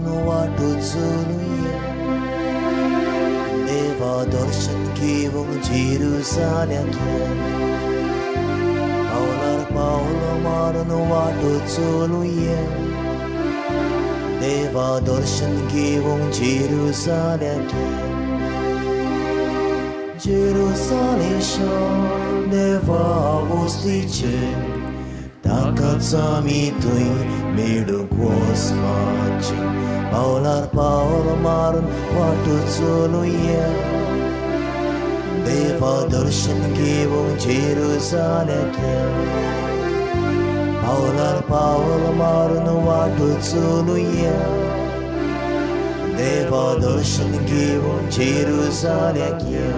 मारून वाटो चलुया, देवा दर्शन घेवंक जेरुजाल्याक या. पावलार पावल मारून वाटो चलुया, देवा दर्शन घेवंक जेरुजाल्याक या. जेरुजालेम शार देवा वस्तीचें, ताकाच आमी थंय मेळूंक वचपाचें. पावलार पावल मारून वाटो चलुया, देवा दर्शन घेवंक जेरुजाल्याक या. पावलार पावल मारून वाटो चलुया, देवा दर्शन घेवंक जेरुजाल्याक या.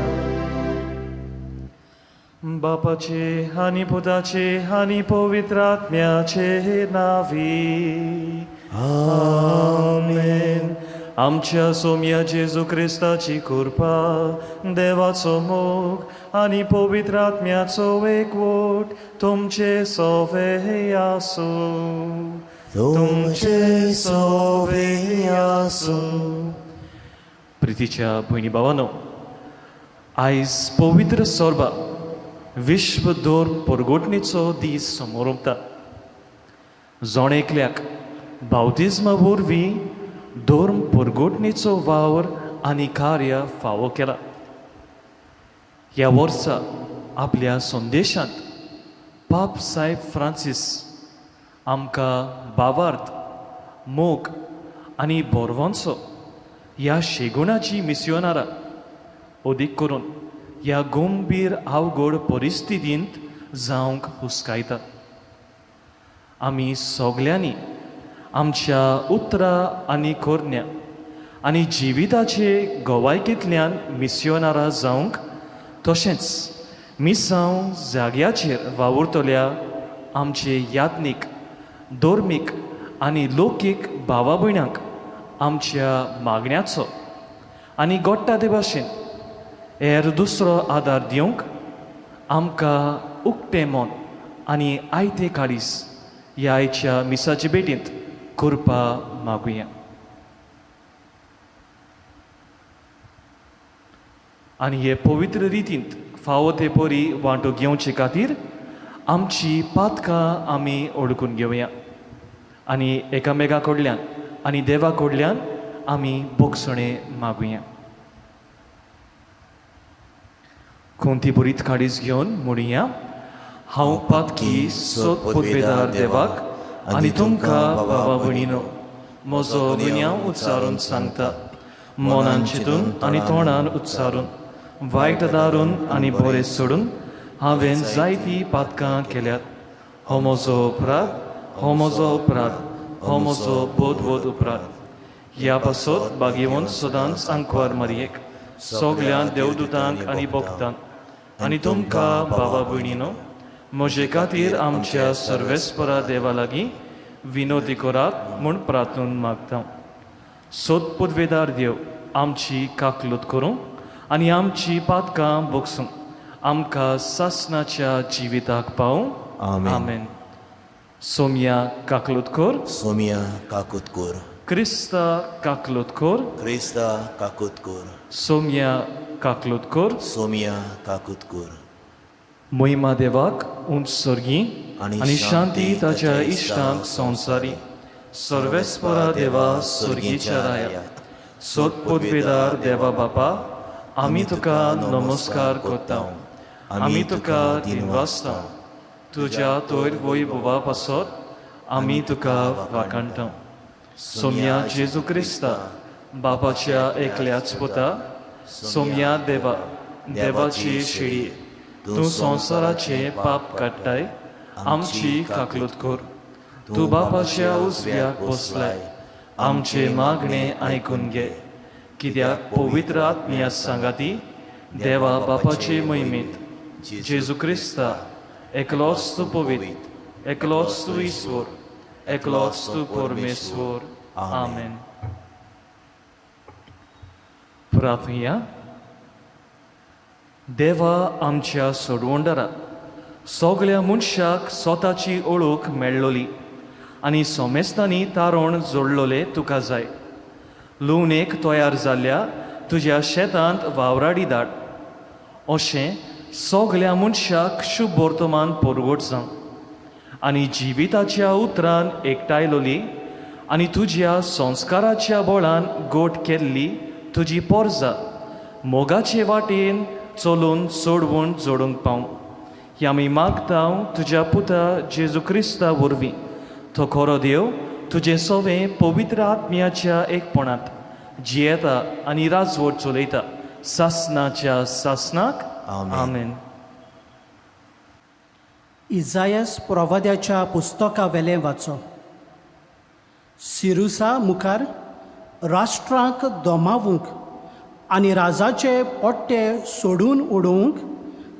बापाचे आनी पुताचे आनी पवित्र आत्म्याचे नावी. आमेन. आमच्या सोम्या जेजू क्रिस्ताची कृपा, देवाचो मोग आनी पवित्र आत्म्याचो एकवट तुमचे सोवे आसूं. तुमचे सोवे आसूं. प्रितीच्या भयणी भावानो, आयज पवित्र सोरबा विश्व धर्म परगटणेचो दीस समोर उरता. जण एकल्याक बावतिज्मा वरवीं धर्म परगटणेचो वावर आनी कार्य फावो केला. ह्या वर्सा आपल्या संदेशांत पाप साहेब फ्रांसीस आमकां भावार्थ, मोग आनी बोरवांचो ह्या शेगुणाची मिसियोनारां अदीक करून ह्या गंभीर अवघड परिस्थितींत जावंक हुस्कायता. आमी सगल्यांनी आमच्या उतरां आनी करण्या आनी जिविताचे गवायकेंतल्यान मिसियोनारां जावंक, तशेंच मिसांव जाग्याचेर वावुरतल्या आमचे याज्ञीक, धर्मीक आनी लोकीक भावा भयणांक आमच्या मागण्याचो आनी गोडटा ते भाशेन हेर दुसरो आदार दिवंक आमकां उक्तें मन आनी आयतें काळीज ह्या आयच्या मिसाचे भेटींत कृपा मागुया. आनी हे पवित्र रितींत फावो ते परी वांटो घेवचे खातीर आमची पातकां आमी ओळखून घेवया आनी एकामेका कडल्यान आनी देवा कडल्यान आमी बोगसणें मागुया. कोणती बरीत काडीस घेवन म्हणुया, हांव पातकी सोद पुदवेदार देवाक आनी तुमकां बाबा भयणीनो म्हजो गुन्यांव उच्चारून सांगता. मनान चिंतून आनी तोंडान उच्चारून, वायट दारून आनी बरें सोडून हांवें जायतीं पातकां केल्यात. हो म्हजो अपराध, हो म्हजो अपराध, हो म्हजो बोध अपराध. ह्या पासत बागेवन सदांच आंकवार मारयेक, सगल्या देवदूतांक आनी भक्तांक आनी तुमकां बाबा भयणीनो म्हजे खातीर आमच्या सर्वेस्परा देवा लागीं विनोदी करात म्हूण प्रार्थून मागता. सोद पुदवेदार देव आमची काकलूत करूं आनी आमची पातकां बोगसूं, आमकां सासनाच्या जिविताक पावूं. आमेन. आमेन. सोमया काकलूत कर. सोमिया काकूत कर. क्रिस्ता काकलूत कर. क्रिस्ता काकूत कर. सोमया काकलूत कर. सोमिया काकूत कर. महिमा देवाक उंच सर्गी आनी शांती ताच्या इश्टांक संवसारी. सर्वेस्परा देवा, सर्गीच्या राया, सोद पदवेदार देवा बापा, आमी तुका नमस्कार करता, आमी तुका दिनवासता. तुज्या तोयर वैभवा पासत आमी तुका वाखाणटा. सोम्या जेजू क्रिस्ता, बापाच्या एकल्याच पुता, सोम्या देवा, देवाची शिडी, तूं संवसाराचें पाप काडटाय, आमची काकलूत कर. तूं बापाच्या उजव्याक बसलाय, आमचे मागणें आयकून घे. कित्याक पवित्र आत्म्या सांगाती देवा बापाचे मोहिमेंत जेजू क्रिस्ता, एकलोच तूं पवित्र, एकलोच तूं ईश्वर, एकलोच तूं परमेश्वर. आमेन. प्रार्थुया. देवा आमच्या सोडवणदारा, सगळ्या मनशाक स्वताची ओळख मेळ्ळोली आनी सोमेस्तांनी तारण जोडलोले तुका जाय. लुवणेक तयार जाल्ल्या तुज्या शेतांत वावराडी धाड. अशें सगल्या मनशाक शुभ वर्तमान परगट जावं आनी जिविताच्या उतरान एकठांयलोली आनी तुज्या संस्काराच्या बळान गोट केल्ली तुजी पोरजा मोगाचे वाटेन चलून सोडवून जोडूंक पावूं. ही आमी मागता तुज्या पुता जेजू क्रिस्ता वरवीं. तो खरो देव तुजें सवें पवित्र आत्म्याच्या एकपणांत जियेता आनी राजवट चलयता सासनाच्या सासनाक. आमेन. आमेन. इजायस प्रवाद्याच्या पुस्तका वेलें वाचो. सिरुसा मुखार राष्ट्रांक दोमावूंक आनी राजाचे पट्टे सोडून उडोवंक,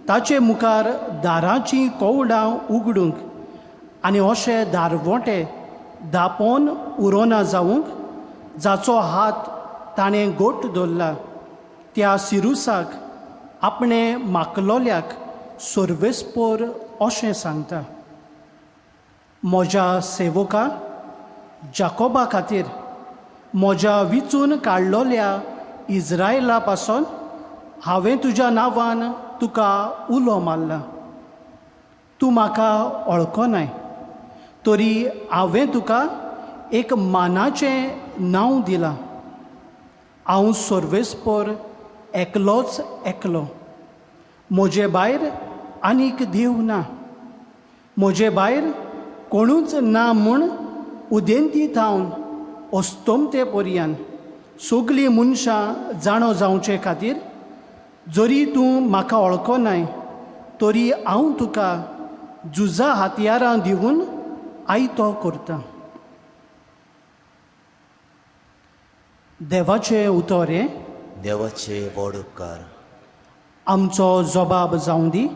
ताचे मुखार दाराचीं कवडां उगडूंक आनी अशे दारवोटे दापोन उरोना जावंक, जाचो हात ताणें गोट दवरला त्या सिरुसाक आपणें माकलोल्याक सर्वेस्पोर अशें सांगता. म्हज्या सेवका जाकोबा खातीर, म्हज्या विचून काडलोल्या इज्रायला पासून हांवें तुज्या नांवान तुका उलो मारला. तूं म्हाका वळखनाय तरी हांवें तुका एक मानाचें नांव दिलां. हांव सर्वेस्पोर एकलोच एकलो, म्हजे भायर आनीक देव ना. म्हजे भायर कोणूच ना म्हूण उदेंती थावन अस्तमते पर्यान सगलीं मनशां जाणो जावचे खातीर, जरी तूं म्हाका वळखनाय तरी हांव तुका झुजा हत्यारां दिवन आयतो करता. देवाचें उतर हें. देवाचे व्हड उपकार. आमचो जबाब जावं दी.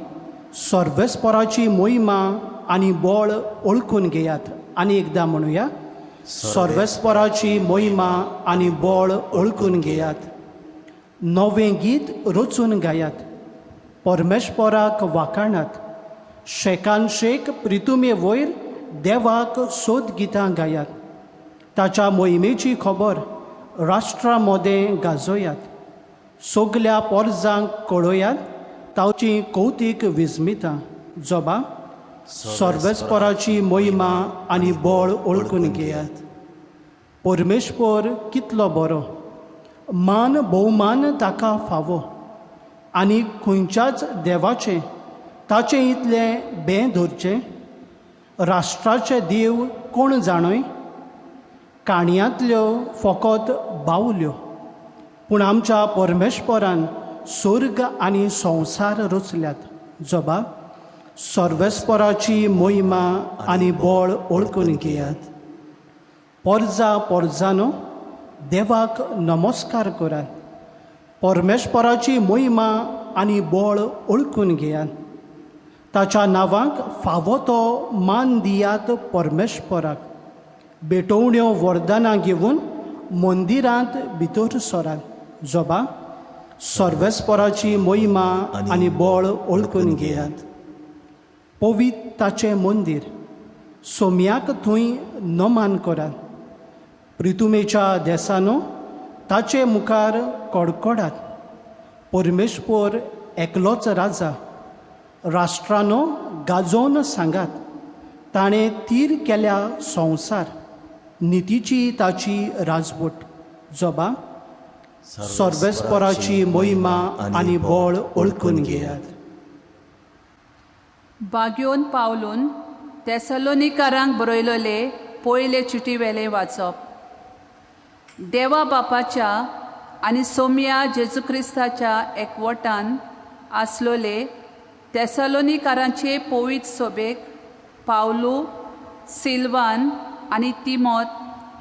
सर्वेस्पराची मोहिमा आनी बळ ओळखून घेयात. आनी एकदां म्हणुया, सर्वेस्पराची मोहिमा आनी बळ ओळखून घेयात. नवें गीत रचून गायात, परमेश्वराक वाखाणात. शेकान शेक प्रितुमे वयर देवाक सोद गितां गायात. ताच्या मोहिमेची खबर राष्ट्रा मदें गाजोयात. सगल्या पोरजांक कळोयात ताची कौतीक विस्मितां. जोबा, सर्वेस्पराची मोहिमा आनी बळ ओळखून घेयात. परमेश्वर कितलो बरो, मान भोवमान ताका फावो आनी खंयच्याच देवाचें ताचें इतलें बें धरचें. राष्ट्राचे देव कोण जाणय, काणयांतल्यो फकत बावल्यो, पूण आमच्या परमेश्वरान स्वर्ग आनी संवसार रचल्यात. जबा, सर्वेस्पराची मोहिमा आनी बळ ओळखून घेयात. पोरजा पोरजानो देवाक नमस्कार करात. परमेश्वराची मोहिमा आनी बळ ओळखून घेयात. ताच्या नांवाक फावो तो मान दियात. परमेश्वराक भेटवण्यो वरदानां घेवन मंदिरांत भितर सरात. जोबा, सर्वेस्पराची मोहिमा आनी बळ ओळखून घेयात. पवित्र ताचें मंदीर, सोम्याक थंय नमान करात. प्रितुमेच्या देसानो ताचे मुखार कडकडात. परमेश्वर एकलोच राजा. राष्ट्रानो गाजोवन सांगात, ताणें तीर केल्या संवसार. नितीची ताची राजवट. जबा, सर्वेस्पराची मोहिमा आनी बळ ओळखून घेयात. बाग्योन पावलून तेसलोनिकारांक बरयलोले पयले चिटी वेलें वाचप. देवा बापाच्या आनी सोमया जेजू क्रिस्ताच्या एकवटान आसलोले तेसलोनिकारांचे पवित्र सोबेक पावलू, सिल्वान आनी तिमोत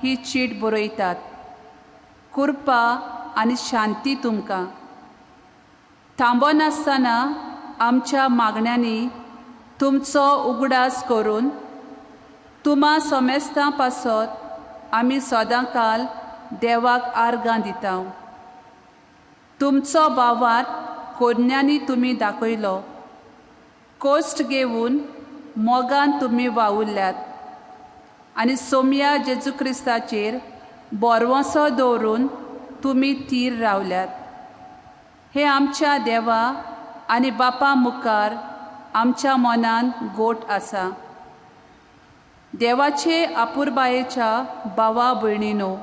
ही चीट बरयतात. कृपा आनी शांती तुमकां. थांबनासतना आमच्या मागण्यांनी तुमचो उगडास करून तुमा सोमेस्तां पासत आमी सदांकाल देवाक आर्गां दिता. तुमचो भावात कोन्यांनी तुमी दाखयलो, कोश्ट घेवन मोगान तुमी वावुरल्यात आनी सोमया जेजू क्रिस्ताचेर बोरवंसो दवरून तुमी थीर रावल्यात. हे आमच्या देवा आनी बापा मुखार आमच्या मनान गोट आसा. देवाचे आपुरबायेच्या भावा भयणीनो,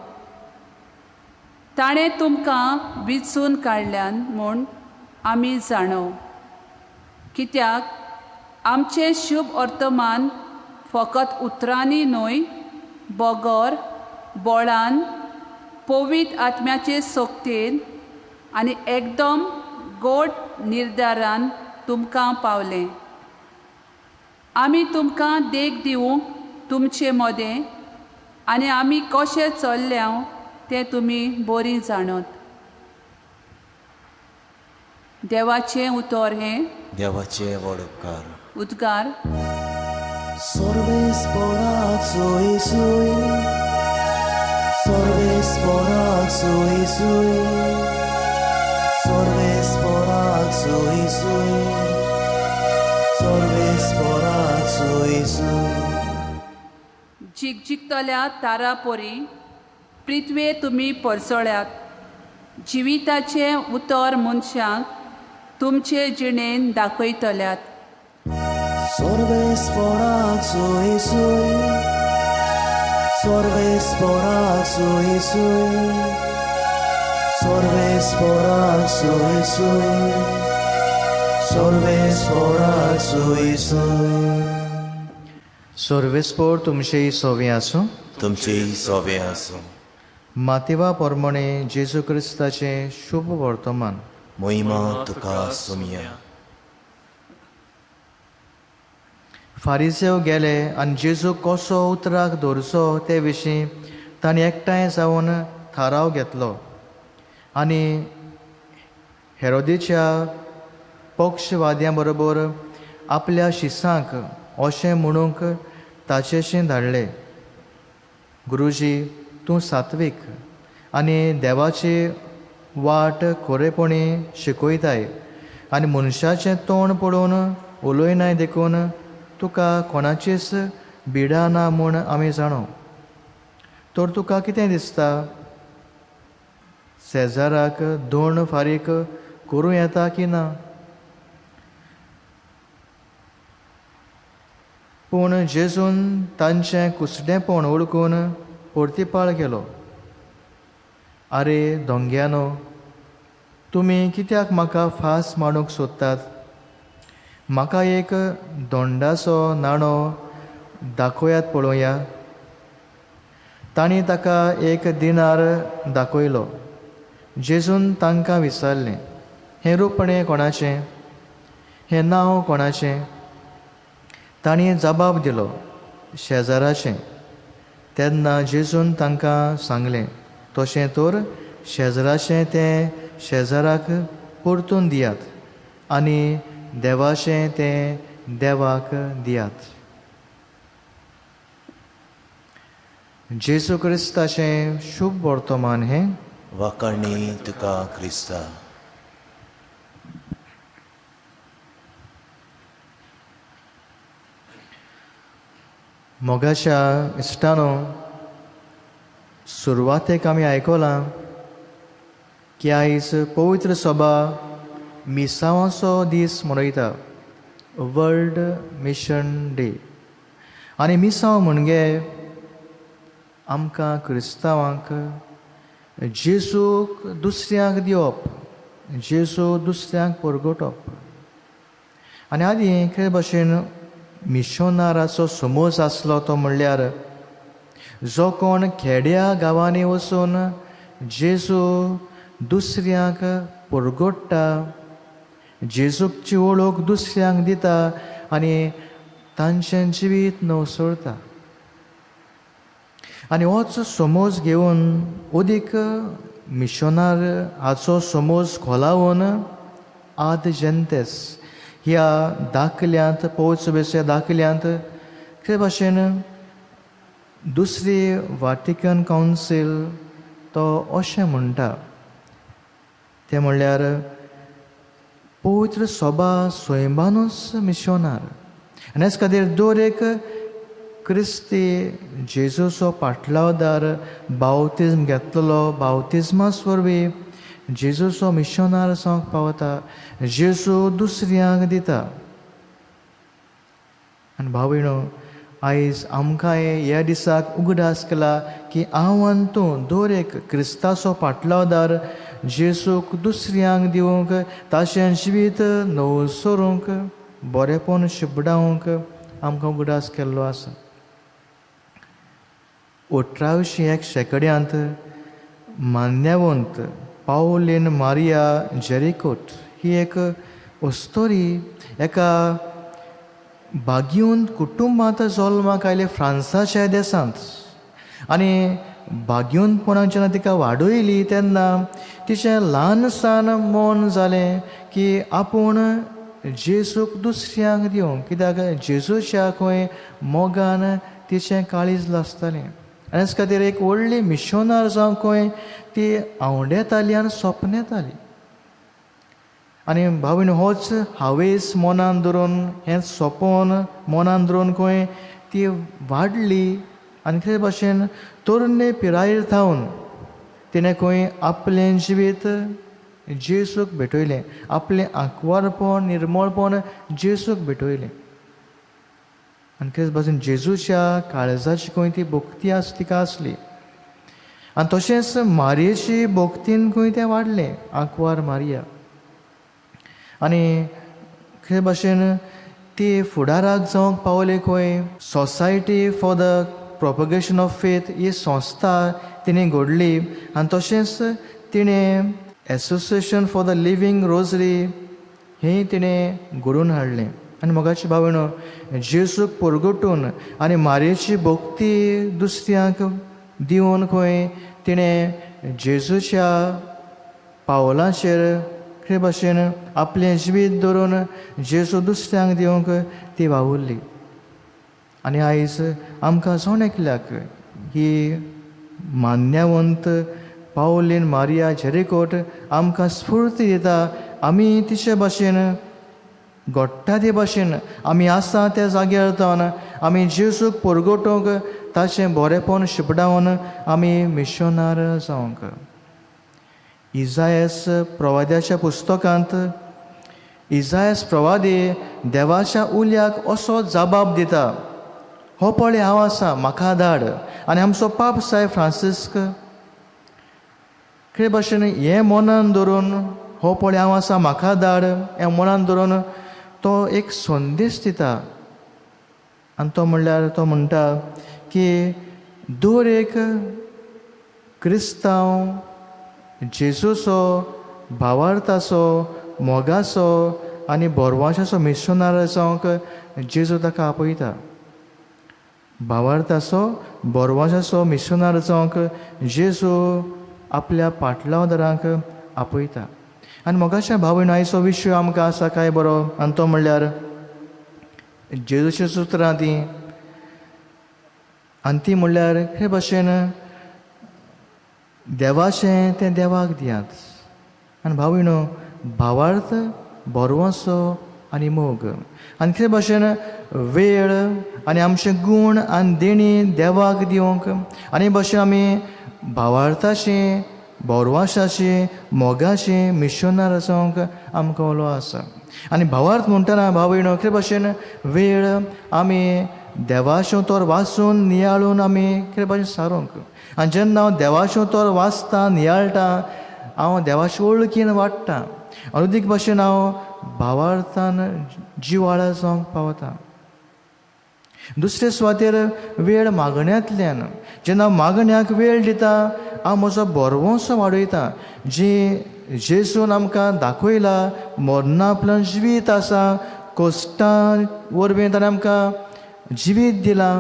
ताणें तुमकां विचून काडल्यान म्हूण आमी जाणव, कित्याक आमचें शुभ वर्तमान फकत उतरांनी न्हय बगर बोळान, पवित्र आत्म्याचे सोकतेन आनी एकदम गोड निर्धारान तुमकां पावलें. आमी तुमकां देख दिवंक तुमचे मदें आनी आमी कशें चल्ल्या तें तुमी बरीं जाणत. देवाचें उतर हें देवाचे व्हड उपकार. उद्गार. सर्वेस्पराचो येसूय, सर्वेस्पराचो येसूय, सर्वेस्पराचो येसूय, सर्वेस्पराचो येसूय. झिकझिकतल्या तारा परी पृथ्वे तुमी परसळ्यात. जिविताचें उतर मनशांक तुमचे जिणेन दाखयतल्यात. सर्वेस्पराचो येसूय, सर्वेस्पराचो येसूय, सर्वेस्पराचो येसूय, सर्वेस्पराचो येसूय. सर्वेस्पोर तुमचेय सोवे आसूं. तुमचेय सोवे आसूं. मातेवा प्रमाणे जेजू क्रिस्ताचें शुभ वर्तमान. मोहिमा तुका सुमया. फारिसेव गेले आनी जेजू कसो उतराक दवरचो ते विशीं तांणी एकठांय जावन थाराव घेतलो आनी हेरोदीच्या पक्षवाद्यां बरोबर आपल्या शिसांक अशें म्हणूंक ताचेशीं धाडले, गुरुजी, तूं सात्वीक आनी देवाची वाट खरेपणी शिकयताय आनी मनशाचें तोंड पळोवन उलयनाय, देखून तुका कोणाचीच बिडा ना म्हूण आमी जाणो. तर तुका कितें दिसता, शेजाराक दोण फारीक करूं येता की ना? पूण जेजून तांचें कुसडेंपण वळखून परतिपाळ केलो, आरे दोंग्यानो, तुमी कित्याक म्हाका फास मांडूंक सोदतात? म्हाका एक दोंडाचो नाणो दाखयात पळोवया. तांणी ताका एक दिनार दाखयलो. जेजून तांकां विचारलें, हें रुपणें कोणाचें, हें नांव कोणाचें? तांणी जबाब दिलो, शेजाराचें. तेन्ना जेजून तांकां सांगलें, तशें तर शेजराचें तें शेजाराक परतून दियात आनी देवाचें तें देवाक दियात. जेजू क्रिस्ताचें शुभ वर्तमान हें. वाखाणी तुका क्रिस्ता. मोगाच्या इश्टानो, सुरवातेक आमी आयकलां की आयज पवित्र सभा मिसांवाचो दीस मनयता, वर्ल्ड मिशन डे. आनी मिसांव म्हणजे आमकां क्रिस्तांवांक जेजूक दुसऱ्यांक दिवप, जेजू दुसऱ्यांक परगटप. आनी आदीं एके भशेन मिशनाराचो समज आसलो तो म्हणल्यार जो कोण खेड्या गांवांनी वचून जेजू दुसऱ्यांक परगट्टा, जेजूची वळख दुसऱ्यांक दिता आनी तांचें जिवीत नवसळता. आनी होच समज घेवन अदीक मिशनार हाचो समज खोलावन आद जेंतेस ह्या दाखल्यांत, पवित्र दाखल्यांत ते भाशेन दुसरी वाटिकन कावन्सील तो अशें म्हणटा, तें म्हणल्यार पवित्र सभा स्वयंबानूच मिशनार. आनी हेच खातीर दर एक क्रिस्ती जेजूचो पाटलावदार बावतिज्म घेतलेलो बावतिज्मास वरवीं जेजूचो मिशनार जावंक पावता, जेजू दुसऱ्यांक दिता. आनी भाव भयणो, आयज आमकांय ह्या दिसाक उगडास केला की हांव आनी तूं दर एक क्रिस्ताचो पाटलावदार जेजूक दुसऱ्यांक दिवंक, ताचें जिवीत नवसरूंक, बरेपण शिपडावंक आमकां उगडास केल्लो आसा. 18व्या शेंकड्यांत मान्यवंत पावलीन मारिया जेरिकोट ही एक अस्तोरी एका भाग्यवंत कुटुंबांत जल्माक आयले फ्रांसाच्या देशांत. आनी भाग्यवंतपणान जेन्ना तिका वाडयली तेन्ना तिचें ल्हान सान मन जालें की आपूण जेजूक दुसऱ्यांक दिवंक, कित्याक जेजूच्या खंय मोगान तिचें काळीज लासतालें. आनी हेच खातीर एक व्हडली मिशनार जावंक खंय ती आंवडेताली आनी सपनेताली. आनी भाव होच हावेस मनान धरून, हें सपन मनान धरून खंय ती वाडली. आनी कितें भाशेन तरणे पिरायेर थावन तिणें खंय आपलें जिवीत जेजूक भेटयलें, आपलें आंकवारपण निर्मळपण जेजूक भेटयलें. आनी कितें भाशेन जेजूच्या काळजाची खंय ती भक्ती आस तिका आसली. आनी तशेंच मारयेची भक्तीन खंय तें वाडलें, आंकवार मारिया. आनी कितें भाशेन ती फुडाराक जावंक पावली खंय society for the propagation of faith ही संस्था तिणें घडली. आनी तशेंच तिणें association for the living rosary हें तिणें घडोवन हाडलें. आनी मोगाची भावणो, जेजूक परगटून आनी मारयेची भक्ती दुसऱ्यांक दिवन खंय तिणें जेजूच्या पावलांचेर कितें भाशेन आपलें जिवीत धरून जेजू दुसऱ्यांक दिवंक ती वावुरली. आनी आयज आमकां जण एकल्याक ही मान्यवंत पावलीन मारिया जेरिकोट आमकां स्फूर्ती दिता. आमी तिचे भाशेन घडटा ते भाशेन आमी आसा त्या जाग्यार जावन आमी जेजूक परगटूंक, ताचें बरेपण शिपडावन आमी मिशनार जावंक. इजायस प्रवाद्याच्या पुस्तकांत इजायस प्रवादी देवाच्या उल्याक असो जबाब दिता, हो पळय हांव आसा, म्हाका धाड. आनी आमचो पाप साहेब फ्रांसिस्क कितें भाशेन हें मनान धरून, हो पळय हांव आसा म्हाका धाड, हें मनान धरून तो एक संदेश दिता. आनी तो म्हणल्यार तो म्हणटा की दर एक क्रिस्तांव जेजूचो भावार्थाचो मोगाचो आनी बोरवाशाचो मिशनार जावंक जेजू ताका आपयता. भावार्थाचो बोरवाशाचो मिशनार जावंक जेजू आपल्या पाटलावदारांक आपयता. आनी मोगाच्या भाव भयणो, आयचो विशय आमकां आसा काय बरो, आनी तो म्हणल्यार जेजूची सुत्रां तीं. आनी ती म्हणल्यार हे भाशेन देवाचें तें देवाक दियात. आनी भाव भयणो, भावार्थ बरवासो आनी मोग आनी कितें भाशेन वेळ आनी आमचे गूण आनी देणी देवाक दिवंक आनी भाशेन आमी भावार्थाचें बोरवाशाचें मोगाचें मिशनार जावंक आमकां उलो आसा. आनी भावार्थ म्हणटना भाव भयणो कितें भाशेन वेळ आमी देवाचें उतर वाचून नियाळून आमी कितें भाशेन सारूंक. आनी जेन्ना हांव देवाचें उतर वाचता नियाळटा, हांव देवाचे वळखीन वाडटा आनी अदीक भाशेन हांव भावार्थान जिवाळा जावंक पावता. दुसरे सुवातेर वेळ मागण्यांतल्यान जेन्ना मागण्याक वेळ दिता हांव म्हजो बरवंसो वाडयता. जी जेजून आमकां दाखयला मरणा आपल्यान जिवीत आसा, कश्टां वरवीं ताणें आमकां जिवीत दिलां,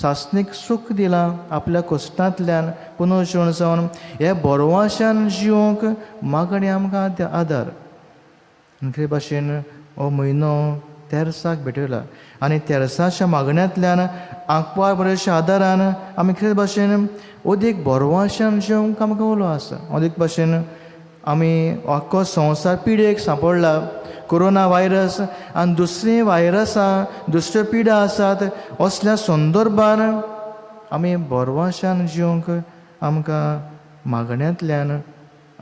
सासणीक सूख दिलां आपल्या कश्टांतल्यान पुनर्जीवन जावन हे बरवाशान जिवंक मागणी आमकां आदार. आनी ते भाशेन हो म्हयनो तेर्साक भेटयला आनी तेर्साच्या मागण्यांतल्यान आंकवार बरेच्या आदारान आमी कितें भाशेन अदीक बरवाशान जिवंक आमकां उलो आसा. अदीक भाशेन आमी आख्खो संवसार पिडेक सांपडला. कोरोना व्हायरस आनी दुसरीं व्हायरसां, दुसऱ्यो पिडा आसात. असल्या संदर्भान आमी बरवाशान जिवंक आमकां मागण्यांतल्यान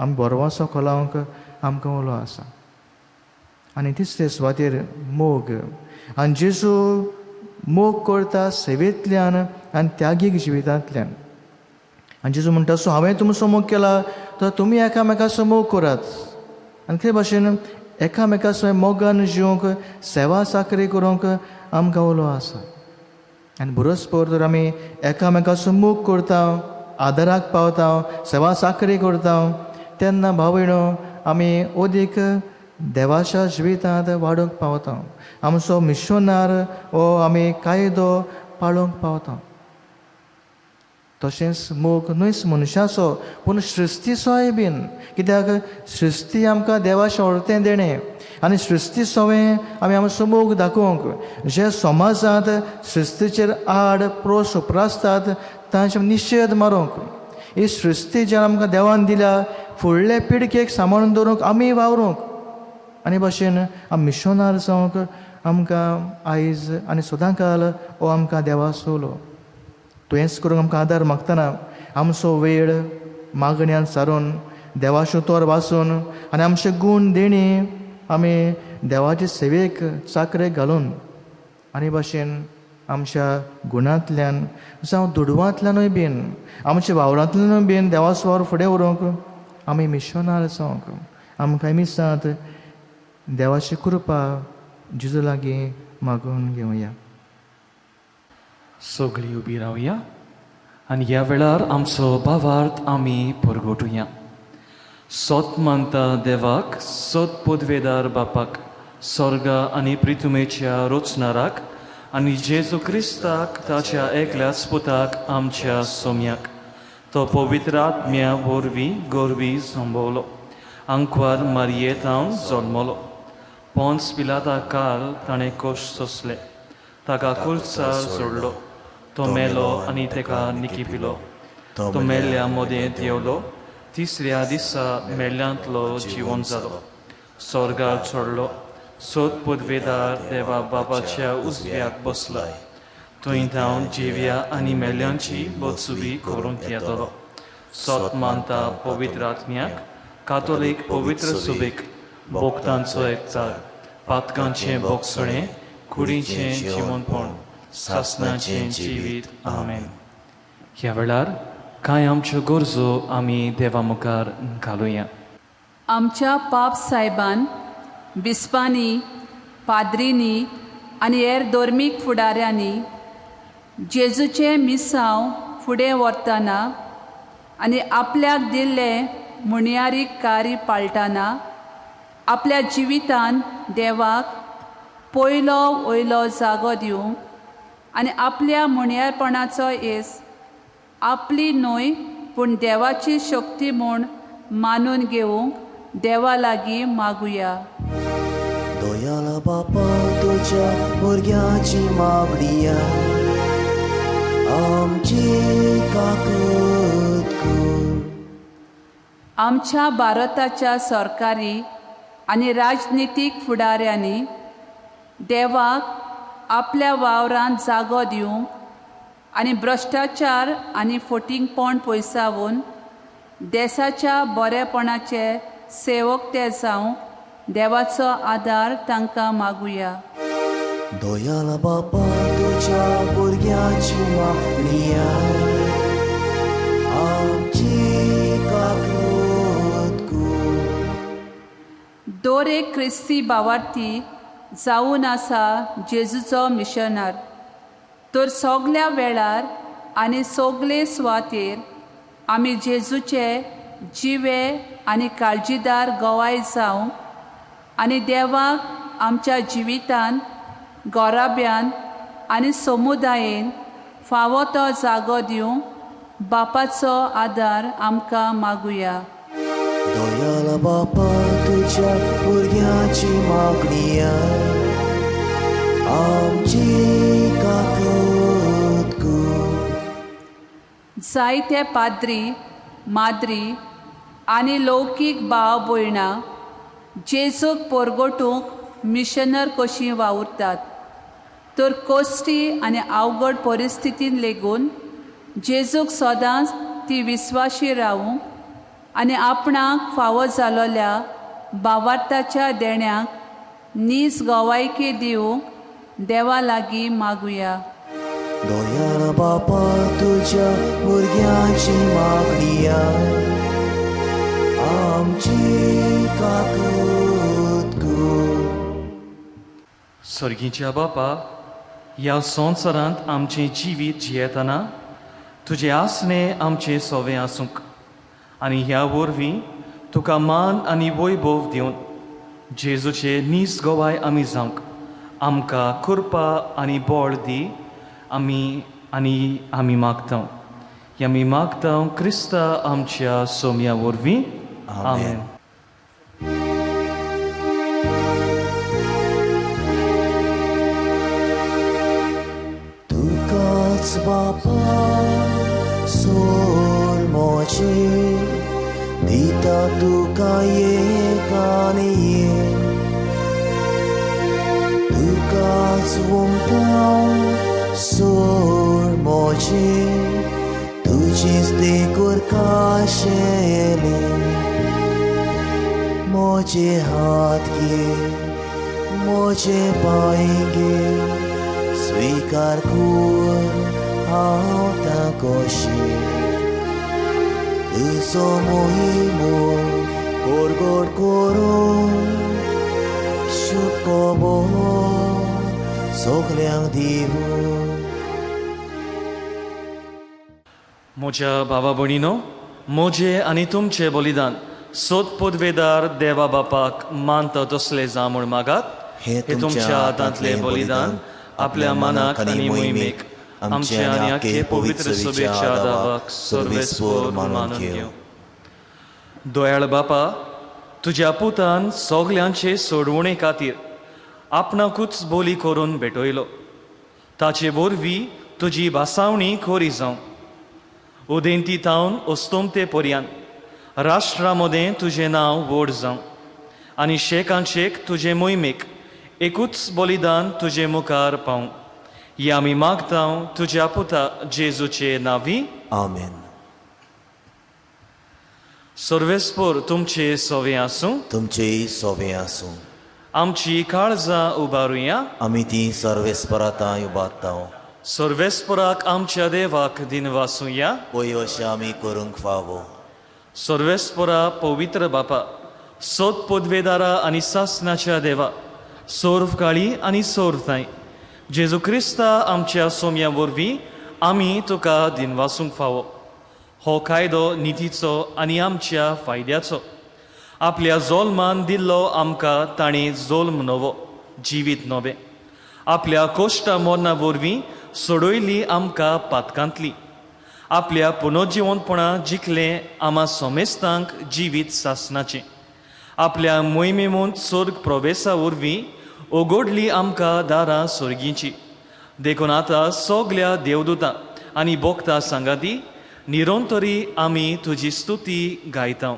आमी बरवासो खोलावंक आमकां उलो आसा. आनी तिसरे सुवातेर मोग. आनी जेजू मोग करता सेवेंतल्यान आनी त्यागीक जिवितांतल्यान. आनी जेजू म्हणटा, सो हांवें तुमचो मोग केला तर तुमी एकामेकाचो मोग करात. आनी ते भाशेन एकामेकाचो मोगान जिवंक, सेवा चाकरी करूंक आमकां उलो आसा. आनी बरोसपर तर आमी एकामेकाचो मोग करता, आदाराक पावता, सेवा चाकरी करता तेन्ना भाव भयणो आमी अदीक देवाच्या जिवितांत वाडूंक पावता. आमचो मिशनार हो आमी कायदो पाळूंक पावता. तशेंच मोग न्हयच मनशाचो पूण सृश्टीचोय बीन, कित्याक सृश्टी आमकां देवाचें अर्तें देणें आनी सृश्टी सवें आमी आमचो मोग दाखोवंक जे समाजांत सृश्टीचेर आड प्रोस उप्रासतात तांचे निशेध मारूंक, ही सृश्टी जेन्ना आमकां देवान दिल्या फुडले पिळगेक सांबाळून दवरूंक आमी वावरूंक. आनी भाशेन आमी मिशनार जावंक आमकां आयज आनी सदांकाल हो आमकां देवाचो उलो. तुवेंच करूंक आमकां आदार मागतना आमचो वेळ मागण्यान सारून देवाचें उतर वाचून आनी आमचे गूण देणी आमी देवाचे सेवेक चाकरेक घालून आनी भाशेन आमच्या गुणांतल्यान जावं दुडवांतल्यानूय बीन आमच्या वावरांतल्यानूय बीन देवाचो वावर फुडें व्हरूंक आमी मिशनार जावंक आमकां मिसांत देवाची कृपा जेजू लागीं मागून घेवया. सगळीं उबी रावया आनी ह्या वेळार आमचो भावार्थ आमी परगटुया. सोत मानता देवाक, सोत पदवेदार बापाक, स्वर्गा आनी प्रितुमेच्या रोचनाराक आनी जेजू क्रिस्ताक ताच्या एकल्याच पुताक आमच्या सोम्याक, तो पवित्र आत्म्या वरवीं गोरवी संभवलो, आंकवार मारयेतावन जल्मलो, पोन्स पिलाता काल ताणें कोश सोंसले, ताका कुर्सार सोडलो, तो मेलो आनी तेका निकिपिलो, तो मेल्ल्या मदें देंवलो, तिसऱ्या दिसा मेल्ल्यांतलो जिवन जालो, स्वर्गार चडलो, सोद पदवेदार देवा बाबाच्या उजव्याक बसला, थंय धांवन जिव्या आनी मेल्यांची बचुबी करूंक येतलो. सोत मानता पवित्र आत्म्याक, कातोलीक पवित्र सुबेक, भोक्तांचो एकचार, पातकांचें बोगसणें, कुडीचें जिवनपण, सासनाचें जिवीत. आमेन. ह्या वेळार कांय आमच्यो गरजो आमी देवा मुखार घालुया. आमच्या पाप सायबान, बिस्पांनी, पाद्रींनी आनी हेर धर्मीक फुडाऱ्यांनी जेजूचें मिसांव फुडें व्हरतना आनी आपल्याक दिल्लें म्हणयारी कार्य पाळटाना आपल्या जिवितान देवाक पयलो वयलो जागो दिवंक आनी आपल्या म्हणयारपणाचो येस आपली न्हय पूण देवाची शक्ती म्हूण मानून घेवंक देवा लागीं मागुया. दयाला बापा तुज्या भुरग्याची मागणिया आमची काकूत कर. आमच्या भारताच्या सरकारी आनी राजनितीक फुडाऱ्यांनी देवाक आपल्या वावरांत जागो दिवंक आनी भ्रश्टाचार आनी फटींगपण पयसावून देसाच्या बरेपणाचे सेवक ते जावंक देवाचो आदार तांकां मागुया. दयाला बापा तुज्या भुरग्याची मागणिया आमची काकूत कर. दर एक क्रिस्ती भावार्थी जावन आसा जेजूचो मिशनार, तर सगल्या वेळार आनी सगले सुवातेर आमी जेजूचे जिवे आनी काळजीदार गवाय जावंक आनी देवाक आमच्या जिवितान, गोराब्यान आनी समुदायेन फावो तो जागो दिवंक बापाचो आदार आमकां मागुया. दयाला बापा तुज्या भुरग्याची मागणिया आमची काकूत कर. जायते पाद्री, माद्री आनी लौकीक भाव भयणां जेजूक पोरगोटूंक मिशनर कशीं वावुरतात तर कोश्टी आनी अवघड परिस्थितीन लेगून जेजूक सदांच ती विस्वाशी रावूंक आनी आपणाक फावो जालोल्या भावार्थाच्या देण्याक नीज गवायकी दिवंक देवा लागीं मागुया. दयाळ बापा तुज्या भुरग्यांची मागणिया आमची काकूत कर. सर्गीच्या बापा, ह्या संवसारांत आमचें जिवीत जियेतना तुजें आसणें आमचें सोवें आसूंक आनी ह्या वरवीं तुका मान आनी वैभव दिवन जेजूचे नीस गवाय आमी जावंक आमकां कृपा आनी बळ दी आमी आनी आमी मागता. ही आमी मागता क्रिस्ता आमच्या सोम्या वरवीं. आमेन. तुकाच बापा सोल मोचे दिता तुका एक आनी एक, तुकाच वमता सोल मोचे तुजीच देकूर काशेले मोजे हात घे मोजे पांय घे स्वीकार कर हांव ताकोशी तुजो मोहिमो गोड करून शुकोबो सगल्यांक दिवूं. म्हज्या भावा भयणीनो, म्हजें आनी तुमचें बलिदान सोद पदवेदार देवा बापाक मानता तसलें जावं म्हूण मागात. हे हे तुमच्या हातांतलें बलिदान आपल्या मनाक आनी मोहिमेक आमच्या आनी आखे पवित्र सभेच्या दावाक सर्वेस्पोर मानून घेवं. दयाळ बापा, तुज्या पुतान सगल्यांचे सोडवणे खातीर आपणाकूच बोली करून भेटयलो. ताचे वरवीं तुजी भासावणी खरी जावं. उदेंती थावन अस्तोमते पर्यान राष्ट्रा मदें तुजें नांव व्हड जावं आनी शेकान शेक तुजे मोहिमेक एकूच बलिदान तुजे मुखार पावूं. ही आमी मागता तुज्या पुता जेजूचे नांवी. आमेन. सर्वेस्पोर तुमचे सोवे आसूं. तुमचेय सोवे आसूं. आमची काळजां उबारुया. आमी ती सर्वेस्परातां उबारता. सर्वेस्पराक आमच्या देवाक दिनवासुया. पळय अशें आमी करूंक फावो. सर्वेस्परा पवित्र बापा, सोद पदवेदारा आनी सासनाच्या देवा, सोर्व काळी आनी सोर्व ताय जेजू क्रिस्ता आमच्या सोम्या वरवीं आमी तुका दिनवासूंक फावो. हो कायदो नितीचो आनी आमच्या फायद्याचो. आपल्या जोल्मान दिल्लो आमकां ताणें जोल्म नवो जिवीत नवें आपल्या कोश्टा मोरना वरवीं सोडयली आमकां पातकांतली. आपल्या पुनर्जिवंतपणा जिखलें आमा सोमेस्तांक जिवीत सासनाचें. आपल्या मोहिमेमूंत सोर्ग प्रवेसा वरवीं उगडली आमकां दारां सोर्गींची. देखून आतां सगल्या देवदूतां आनी बोगता सांगाती निरंतरी आमी तुजी स्तुती गायता.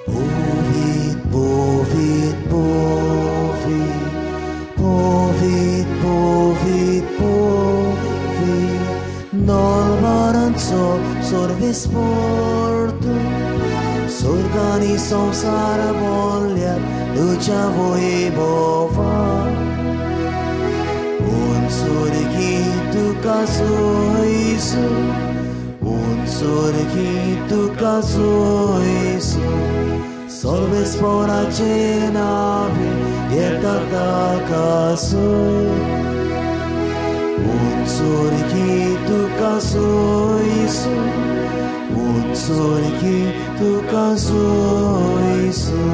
Povit, povit, povit, povit, povit, povit, nolmaranचो सर्वेस्पोर्तू स्वर्ग आनी संवसार बोल्ल्यात तुज्या वैभवान. उंचुर्गी तुका सोयसू, उंचुर्गी तुका सोयसू, सर्वेस्पोराचे नावे येता ताका सोय. उंचुर्गी तुका सोयसू, उंचुर्गी तुका सोयसू.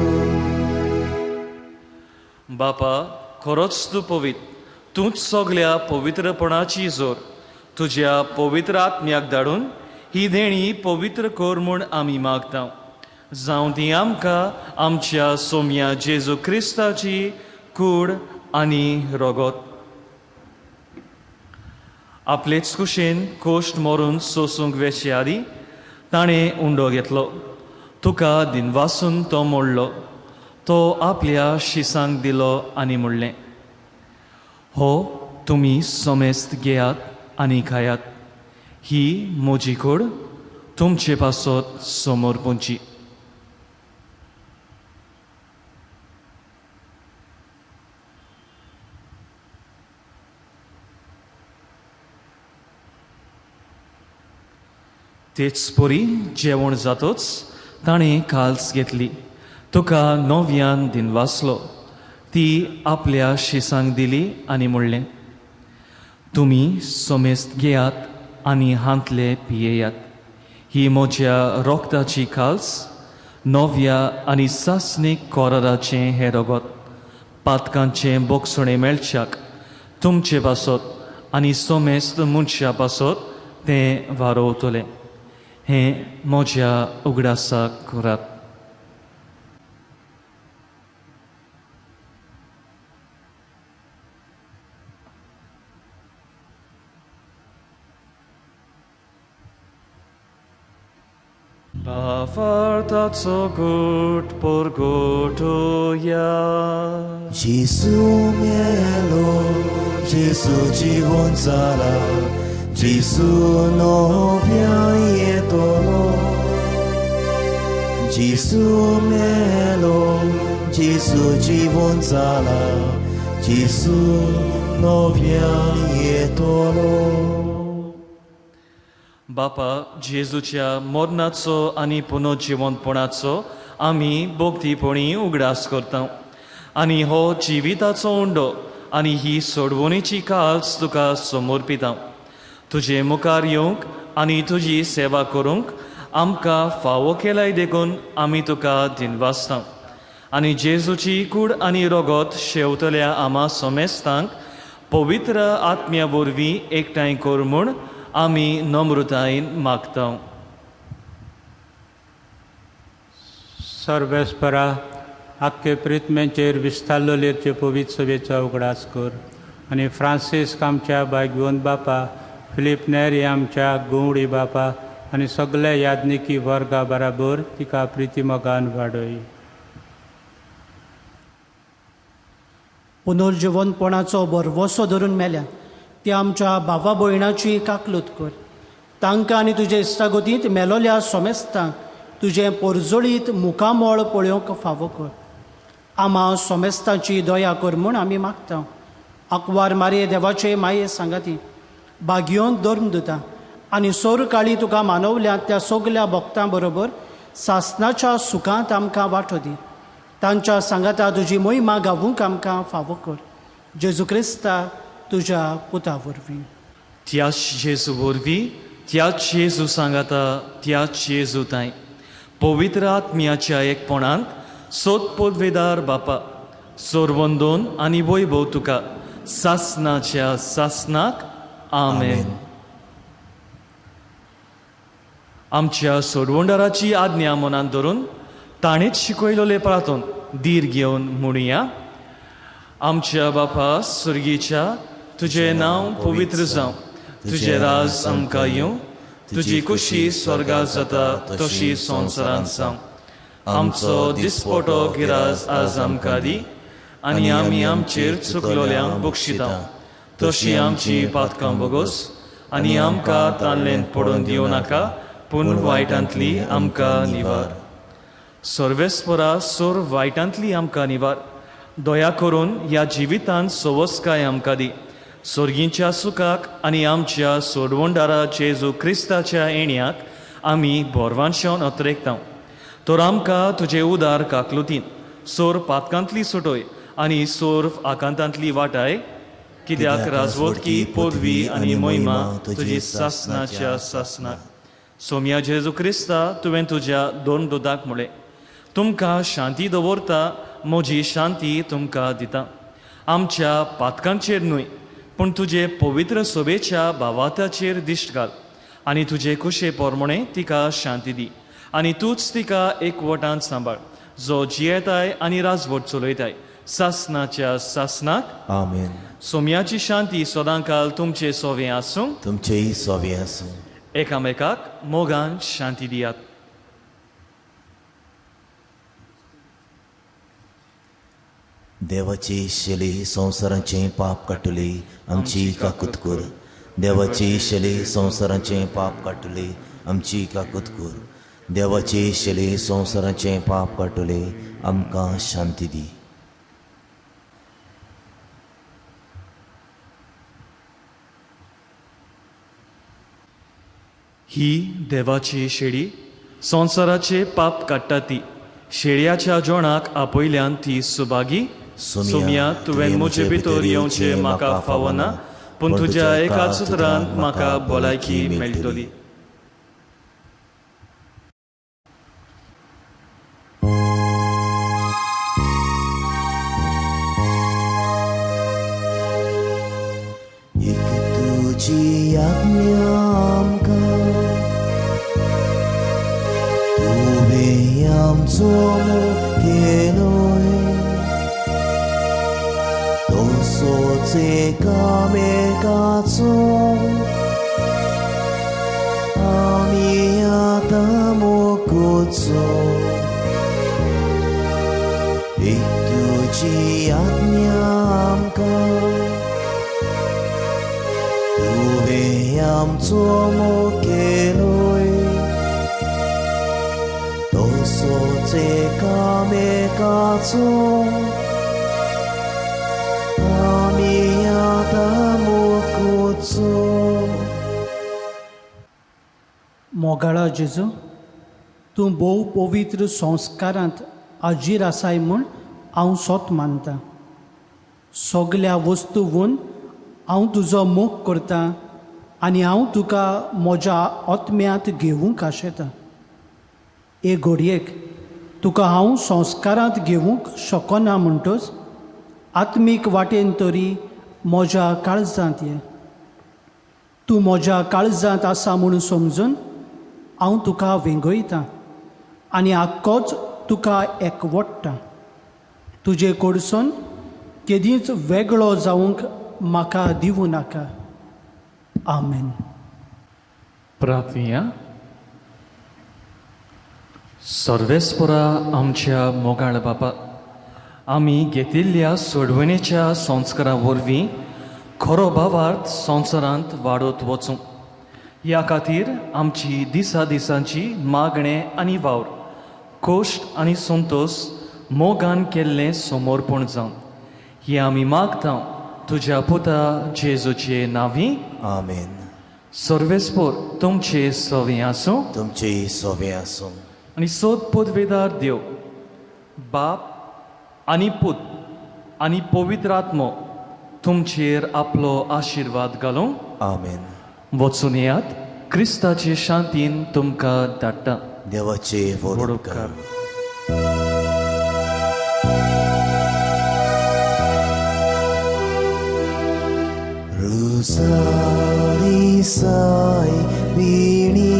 बापा, खरोच तूं पवित्र, तूंच सगल्या पवित्रपणाची जोर. तुज्या पवित्र आत्म्याक धाडून ही देणी पवित्र कर म्हूण आमी मागता. जावं ती आमकां आमच्या सोम्या जेजू क्रिस्ताची कूड आनी रगत. आपलेच कुशेन कोश्ट मरून सोसूंक वेचे आदी ताणें उंडो घेतलो, तुका दिनवासून तो मोडलो, तो आपल्या शिसांक दिलो आनी म्हणलें, हो तुमी समेस्त घेयात आनी खायात, ही म्हजी कूड तुमचे पासत समोर पोंची. तेच परी जेवण जातोच ताणें काल्स घेतली, तुका नव्यान दिनवासलो, ती आपल्या शिसांक दिली आनी म्हणलें, तुमी समेस्त घेयात आनी हांतले पियेयात, ही म्हज्या रोगताची काल्स, नव्या आनी सासणीक कोराराचें हें रगत, पातकांचें बोगसणें मेळच्याक तुमचे पासत आनी समेस्त मनशा पासत तें वारोवतलें. हें म्हज्या उगडासाक करात. भावार्थाचो गोट परगोटोया. जेजू मेलो, जेजू जिवन जाला, जेजू नव्यान येतलो. जेजू मेलो, जेजू जिवन जाला, जेजू नव्यान येतलो. बापा, जेजूच्या मरणाचो आनी पुनर्जिवंतपणाचो आमी भक्तीपणी उगडास करता आनी हो जिविताचो उंडो आनी ही सोडवणीची काल्स तुका समर्पिता. तुजे मुखार येवंक आनी तुजी सेवा करूंक आमकां फावो केलाय देखून आमी तुका दिनवासता आनी जेजूची कूड आनी रगत शेवतल्या आमा समेस्तांक पवित्र आत्म्या वरवीं एकठांय कर म्हूण आमी नम्रतायेन मागता. सर्वेस्परा, आख्खे प्रितमेचेर विस्तारलेले पवित्र सभेचो उगडास कर आनी फ्रांसीस्क आमच्या भाग्यवंत बापा, फिलीप नेरी आमच्या गुवडी बापा आनी सगळे यादनिकी वर्गा बराबर तिका प्रितीमोगान वाडय. पुनर्जिवनपणाचो भरवसो धरून मेल्यात ते आमच्या भावा भयणाची काकलूत कर. तांकां आनी तुजे इश्टागतींत मेलोल्या सोमेस्तांक तुजें पोरजोळीत मुखामळ पळोवंक फावो कर. आमा सोमेस्तांची दया कर म्हूण आमी मागता. आंकवार मारये देवाचे माये सांगाती भाग्योन धर्म दिता आनी सोर काळी तुका मानवल्या त्या सगल्या भक्तां बरोबर सासनाच्या सुखांत आमकां वांटो दी. तांच्या सांगाता तुजी मोहिमा गावूंक आमकां फावो कर. जेजू क्रिस्ता तुज्या पुता वरवीं. त्याच जेजू वरवीं, त्याच जेजू सांगाता, त्याच जेजू तांय पवित्र आत्म्याच्या एकपणांत सोद पदवेदार बापा, सोरवंदोन आनी वैभव तुका सासनाच्या सासनाक. आमेन. आमच्या सोडवणदाराची आज्ञा मनांत धरून ताणेंच शिकयलेले प्रातून धीर घेवन म्हणुया. आमच्या बापा सुर्गीच्या, तुजें नांव पवित्र जावं, तुजें राज आमकां येवं, तुजी खुशी स्वर्गात जाता तशी संवसारांत जावं. आमचो दिसपटो गिराज आज आमकां दी आनी आमी आमचेर चुकलोल्यांक बक्षिता तशी आमची पातकां बोगोस आनी आमकां ताल्लेंत पडून दिवं नाका, पूण वायटांतली आमकां निवार. सर्वेस्परा, सोर वायटांतली आमकां निवार. दया करून ह्या जिवितांत सवस्काय आमकां दी. सोर्गींच्या सुखाक आनी आमच्या सोडवणदारा जेजू क्रिस्ताच्या येण्याक आमी बोरवानशावन अत्रेकता. तर आमकां तुजे उदार काकलुतीन सोर पातकांतली सुटोय आनी सोर आकांतांतली वाटाय. कित्याक राजवटकी, पदवी आनी मोहिमा तुजी सासनाच्या सासनाक. सोम्या जेजू क्रिस्ता, तुवें तुज्या दोन दुदाक म्हळें, तुमकां शांती दवरता, म्हजी शांती तुमकां दिता. आमच्या पातकांचेर न्हय, पूण तुजे पवित्र सोबेच्या भावाताचेर दिश्ट घाल आनी तुजे कुशे पोरमणे तिका शांती दी आनी तूंच तिका एकवटान सांबाळ, जो जियेताय आनी राजवट चलयताय सासनाच्या सासनाक. आमेन. सोम्याची शांती सदांकाल तुमचे सोवे आसूं. तुमचेय सोवे आसूं. एकामेकाक मोगान शांती दियात. देवाची शेली संवसाराचें पाप काडटली आमची काकूत कर. देवाची शेली संवसाराचें पाप काडटली आमची काकूत कर. देवाची शेली संवसाराचें पाप काडटली आमकां शांती दी. ही देवाची शेळी संवसाराचे पाप काडटा ती शेळयाच्या जेवणाक आपयल्यान ती सुभागी. सोम्या, तुवें म्हजे भितर येवचें म्हाका फावना, पूण तुज्या एकाच उतरान म्हाका भलायकी मेळटली. एक तुजी आज्ञा आमकां, तुवें आमचो मुखेलोय, तसोच एकामेकाचो आमी आतां मोगुचो. एक तुजी आज्ञा आमकां, तुवें आमचो मुखेलोय, तसोच एकामेकाचो आमी आतां मोगुचो. मोगाळा जेजू, तूं भोव पवित्र संस्कारांत आजीर आसाय म्हूण हांव सोत मानता. सगल्या वस्तूवन हांव तुजो मोग करतां आनी हांव तुका म्हज्या आत्म्यांत घेवंक आशेतां. एक घडयेक तुका हांव संस्कारांत घेवंक शकना म्हणटच आत्मीक वाटेन तरी म्हज्या काळजांत ये. तूं म्हज्या काळजांत आसा म्हूण समजून हांव तुका वेंगयतां आनी आक्कोच तुका एकवडटा. तुजे कडसून केदींच वेगळो जावंक म्हाका दिवं नाका. आमेन. प्रार्थया. सर्वेस्परा आमच्या मोगाळ बापा, आमी घेतिल्ल्या सोडवणेच्या संस्कारा वरवीं खरो भावार्थ संवसारांत वाडत वचूं ह्या खातीर आमची दिसा दिसांची मागणें आनी वावर, कोश्ट आनी संतोश मोगान केल्लें समर्पण जावन हें आमी मागता तुज्या पुता जेजूचे नांवी. आमेन. सर्वेस्पोर तुमचे सवे आसूं. तुमचेय सोवे आसूं. आनी सोद पदवेदार देव बाप आनी पूत आनी पवित्र आत्मो तुमचेर आपलो आशिर्वाद घालूं. आमेन. वचून येयात, क्रिस्ताचे शांतीन तुमकां धाडटा. देवाचे व्हड उपकार. रुसारी साय बिणी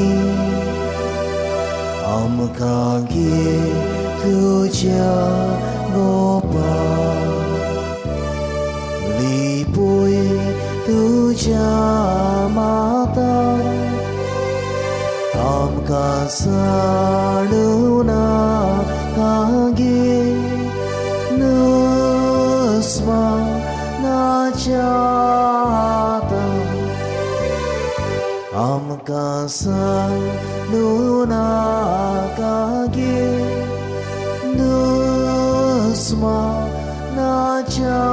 आमकां घे तुज्या गोपा, लिपय तुज्या माता, आमकां साणू नाका गे नुस्मा नाच्या हाता, आमकां साणू नाका गे नुस्मा नाच्या.